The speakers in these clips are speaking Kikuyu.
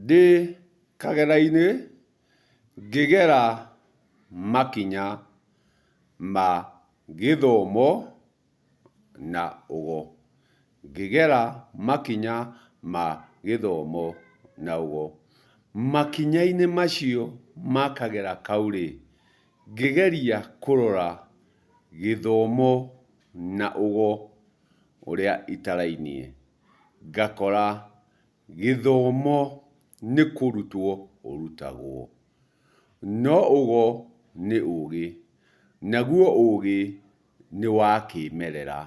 Ndĩ kagera-inĩ ngĩgera makinya ma gĩthomo na ũgo. Ngĩgera makinya ma gĩthomo na ũgo. Makinya-inĩ macio ma kagera kau rĩ, ngĩgeria kũrora gĩthomo na ũgo ũrĩa itarainie, ngakora gĩthomo nĩ kũrutwo ũrutagwo, no ũgo nĩ ũgĩ, naguo ũgĩ nĩ wa kĩmerera.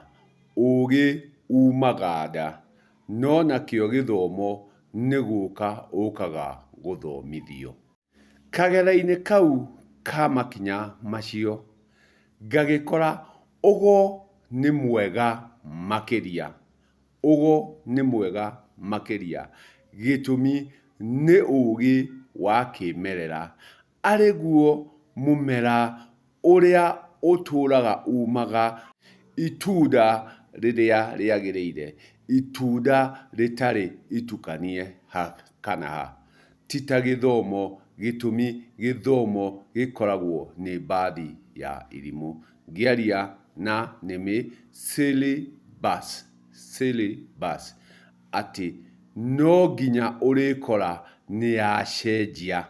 Ũgĩ umaga nda, no nakĩo gĩthomo nĩ gũka ũkaga gũthomithio. Kagera-inĩ kau ka makinya macio, ngagĩkora ũgo nĩ mwega makĩria. Ũgo nĩ mwega makĩria, gĩtũmi nĩ ũgĩ wa kĩmerera, arĩ guo mũmera ũrĩa ũtũraga umaga itunda rĩrĩa rĩagĩrĩire, itunda rĩtarĩ itukanie ha kana ha. Ti ta gĩthomo, gĩtũmi gĩthomo gĩkoragwo nĩ mbathi ya irimũ. Ngĩaria na nĩmĩ silly bus, silly bus, atĩ no nginya ũrĩkora nĩ yacenjia,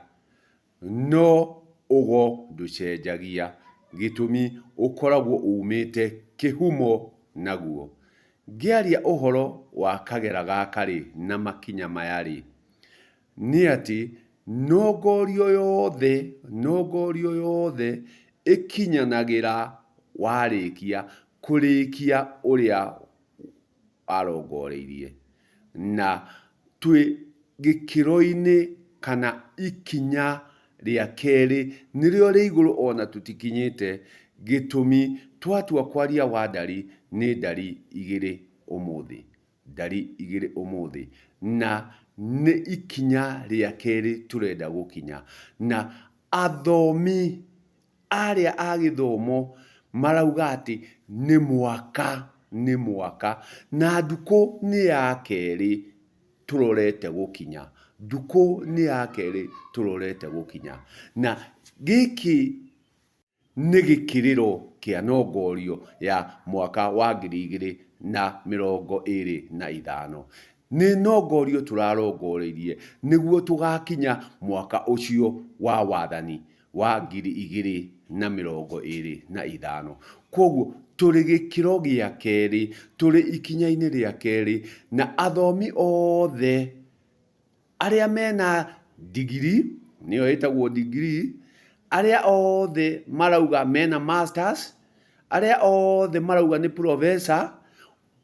no ũgo ndũcenjagia, gĩtũmi ũkoragwo umĩte kĩhumo naguo. Ngĩaria ũhoro wa kagera gaka-rĩ, na makinya maya-rĩ, nĩ atĩ nongorio yothe, nongorio yothe ĩkinyanagĩra warĩkia kũrĩkia ũrĩa warongoreirie. Na twĩ gĩkĩro-inĩ kana ikinya rĩa kerĩ nĩrĩo rĩ igũrũ ona tũtikinyĩte, gĩtũmi twatua kwaria wa ndari nĩ ndari igĩrĩ ũmũthĩ. Ndari igĩrĩ ũmũthĩ, na nĩ ikinya rĩa kerĩ tũrenda gũkinya. Na athomi arĩa a gĩthomo marauga atĩ nĩ mwaka, nĩ mwaka, na ndukũ nĩ ya kerĩ tũrorete gũkinya. Ndukũ nĩ ya kerĩ tũrorete gũkinya. Na gĩkĩ nĩ gĩkĩrĩro kĩa nongorio ya mwaka wa 2025. Nĩ nongorio tũrarongoreirie nĩguo tũgakinya mwaka ũcio wa wathani wa 2025. Kwoguo tũrĩ gĩkĩro gĩa kerĩ, tũrĩ ikinya-inĩ rĩa kerĩ, na athomi othe arĩa mena ndigiri, nĩyo ĩtagwo degree, arĩa othe marauga mena masters, arĩa othe marauga nĩ professor,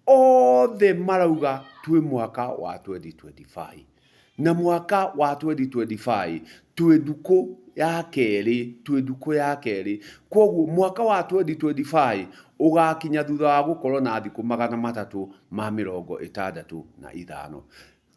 othe marauga twĩ mwaka wa 2025. Na mwaka wa 2025 twĩ ndukũ ya kerĩ, twĩ ndukũ ya kerĩ. Kwoguo mwaka wa 2025 ũgakinya thutha wa gũkorwo na thikũ 365.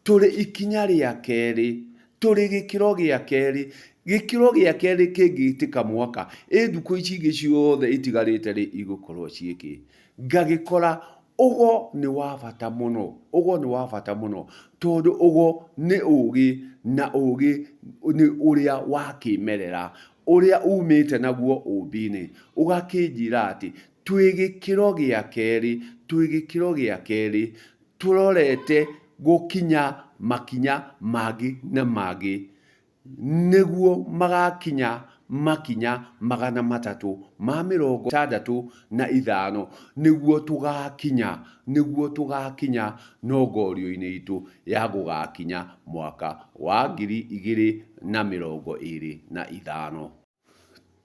Tũrĩ ikinya rĩa kerĩ, tũrĩ gĩkĩro gĩa kerĩ. Gĩkĩro gĩa kerĩ kĩngĩtĩka mwaka, ĩ ndukũ ici ingĩ ciothe itigarĩte rĩ, igũkorwo ciĩ kĩ? Ngagĩkora ũgo nĩ wa bata mũno, ũgo nĩ wa bata mũno, tondũ ũgo nĩ ũgĩ, na ũgĩ nĩ ũrĩa wa kĩmerera, ũrĩa umĩte naguo ũmbi-inĩ. Ũgakĩnjĩra atĩ twĩ gĩkĩro gĩa kerĩ, twĩ gĩkĩro gĩa kerĩ, tũrorete gũkinya makinya mangĩ na mangĩ, nĩguo magakinya makinya 365, nĩguo tũgakinya, nĩguo tũgakinya nongorio-inĩ itũ ya gũgakinya mwaka wa 2025.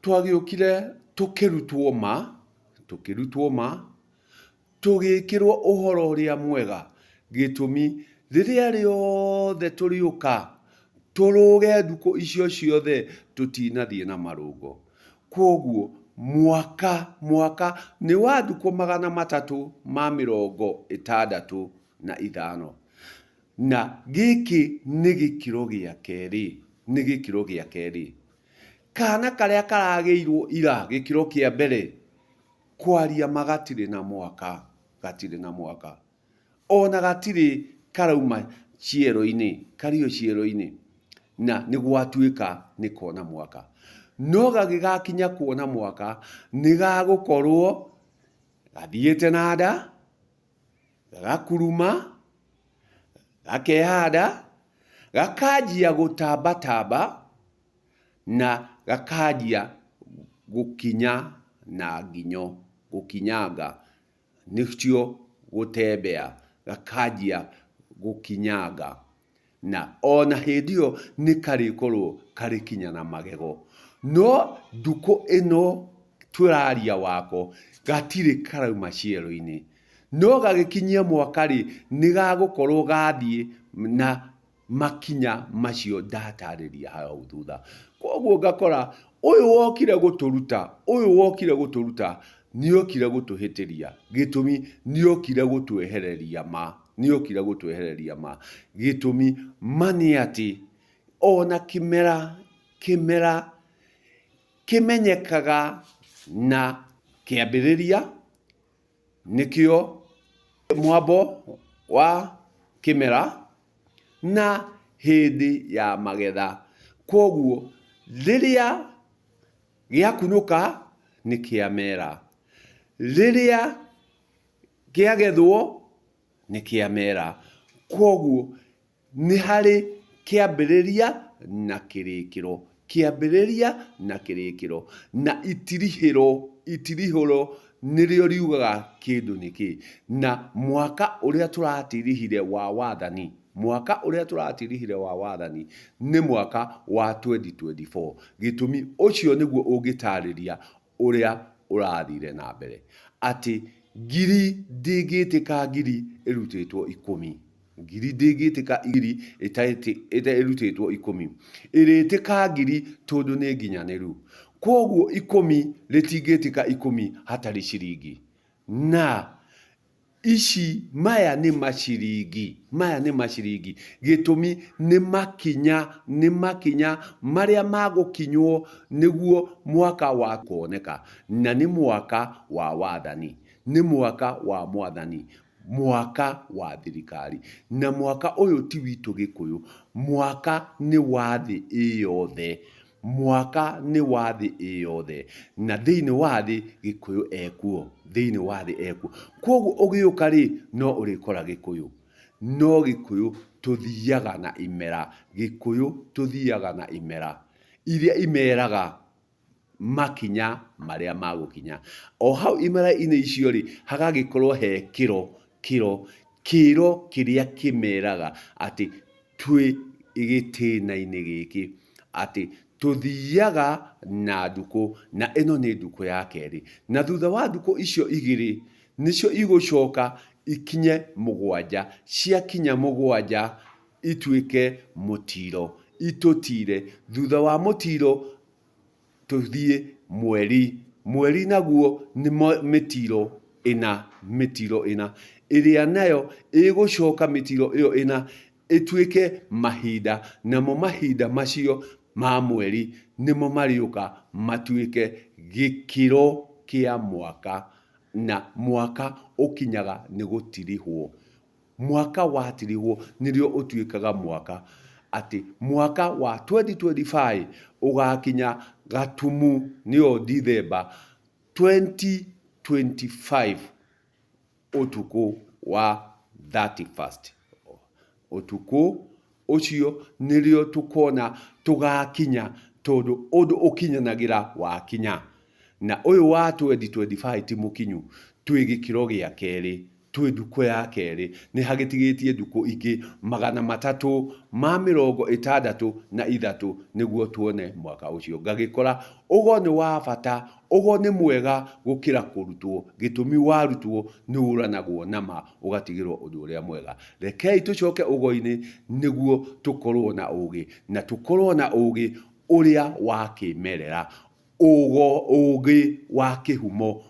Twagĩũkire tũkĩrutwo ma, tũkĩrutwo ma, tũgĩkĩrwo ũhoro ũrĩa mwega, gĩtũmi rĩrĩa rĩothe tũrĩũka tũrũge ndukũ icio ciothe tũtinathiĩ na marũngo. Kwoguo mwaka, mwaka nĩ wa ndukũ 365. Na gĩkĩ nĩ gĩkĩro gĩa kerĩ, nĩ gĩkĩro gĩa kerĩ. Kana karĩa karagĩirwo ira gĩkĩro kĩa mbere, kwaria ma gatirĩ na mwaka, gatirĩ na mwaka. Ona gatirĩ karauma ciero-inĩ, karĩ o ciero-inĩ. Na nĩ gwatuĩka nĩ kona mwaka. No gagĩgakinya kuona mwaka, nĩ gagũkorwo gathiĩte na nda, gagakuruma, gakehanda, gakanjia gũtambatamba, na gakanjia gũkinya na nginyo, gũkinyanga. Nĩkĩo gũtembea, gakanjia gũkinyanga. Na ona hĩndĩ ĩyo nĩ karĩkorwo karĩ kinya na magego. No ndukũ ĩno tũraria wako, gatirĩ karauma ciero-inĩ. No gagĩkinyia mwaka-rĩ, nĩ gagũkorwo gathiĩ na makinya macio ndatarĩria hau thutha. Koguo ngakora ũyũ wokire gũtũruta, ũyũ wokire gũtũruta nĩokire gũtũhĩtĩria. Gĩtũmi nĩokire gũtwehereria ma, nĩokire gũtwehereria ma. Gĩtũmi ma nĩ atĩ ona kĩmera, kĩmera kĩmenyekaga na kĩambĩrĩria Nĩkĩo mwambo wa kĩmera na hĩndĩ ya magetha. Kwoguo rĩrĩa gĩakunũka nĩ kĩamera, rĩrĩa kĩagethwo nĩ kĩamera. Kwoguo Nĩ harĩ kĩambĩrĩria na kĩrĩkĩro, kĩambĩrĩria na kĩrĩkĩro, na itirihĩro, itirihũro nĩrĩo riugaga kĩndũ nĩ kĩĩ. Na mwaka ũrĩa tũratirihire wa wathani, mwaka ũrĩa tũratirihire wa wathani nĩ mwaka wa 2024. Gĩtũmi ũcio nĩguo ũngĩtarĩria ũrĩa ũrathire na mbere. Atĩ ngiri ndĩngĩtĩka ngiri ĩrutĩtwo ikũmi. Ngiri ndĩngĩtĩka ngiri ĩrutĩtwo ikũmi. Ĩrĩtĩka ngiri tondũ nĩ nginyanĩru. Kwoguo ikũmi rĩtingĩtĩka ikũmi hatarĩ ciringi. Na ici maya nĩ maciringi, maya nĩ maciringi. Gĩtũmi nĩ makinya, nĩ makinya marĩa magũkinywo nĩguo mwaka wa kuoneka. Na nĩ mwaka wa wathani, nĩ mwaka wa mwathani. Mwaka wa thirikari. Na mwaka ũyũ ti witũ Gĩkũyũ, mwaka nĩ wa thĩ ĩ yothe. Mwaka nĩ wa thĩ ĩ yothe. Na thĩinĩ wa thĩ Gĩkũyũ ekuo, thĩinĩ wa thĩ ekuo. Kwoguo ũgĩũka rĩ, no ũrĩkora Gĩkũyũ. No Gĩkũyũ tũthiaga na imera, Gĩkũyũ tũthiaga na imera iria imeraga makinya marĩa magũkinya. O hau imera-inĩ icio-rĩ, hagagĩkorwo he kĩro, kĩro, kĩro kĩrĩa kĩmeraga atĩ twĩ gĩtĩna-inĩ gĩkĩ, atĩ tũthiaga na ndukũ, na ĩno nĩ ndukũ ya kerĩ. Na thutha wa ndukũ icio igĩrĩ, nĩcio igũcoka ikinye mũgwanja, ciakinya mũgwanja ituĩke mũtiro, itũtire. Thutha wa mũtiro tũthiĩ mweri. Mweri naguo nĩ mĩtiro ĩna, mĩtiro ĩna, ĩrĩa nayo ĩgũcoka mĩtiro ĩyo ĩna ĩtuĩke mahinda, namo mahinda macio ma mweri nĩmo marĩũka matuĩke gĩkĩro kĩa mwaka, na mwaka ũkinyaga nĩ gũtirihwo. Mwaka watirihwo nĩrĩo ũtuĩkaga mwaka, atĩ mwaka wa 2025 ũgakinya gatumu nĩyo Ndithemba 2025 ũtukũ wa 31st. Ũtukũ ũcio nĩrĩo tũkona tũgakinya tondũ ũndũ ũkinyanagĩra wakinya. Na ũyũ wa 2025 ti mũkinyu, twĩ gĩkĩro gĩa kerĩ. Twĩ ndukũ ya kerĩ, nĩ hagĩtigĩtie ndukũ ingĩ 363 nĩguo tuone mwaka ũcio. Ngagĩkora ũgo nĩ wa bata, ũgo nĩ mwega gũkĩra kũrutwo, gĩtũmi warutwo nĩ ũranagwo na ma ũgatigĩrwo ũndũ ũrĩa mwega. Rekei tũcoke ũgo-inĩ nĩguo tũkorwo na ũgĩ, na tũkorwo na ũgĩ ũrĩa wa kĩmerera, ũgo, ũgĩ wa kĩhumo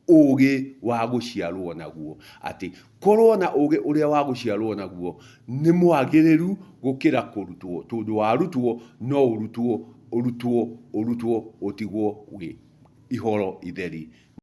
ũgĩ wa gũciarwo naguo. Atĩ korwo na ũgĩ ũrĩa wa gũciarwo naguo nĩ mwagĩrĩru gũkĩra kũrutwo, tondũ warutwo no ũrutwo, ũrutwo, ũrutwo ũtigwo wĩ ihoro itheri.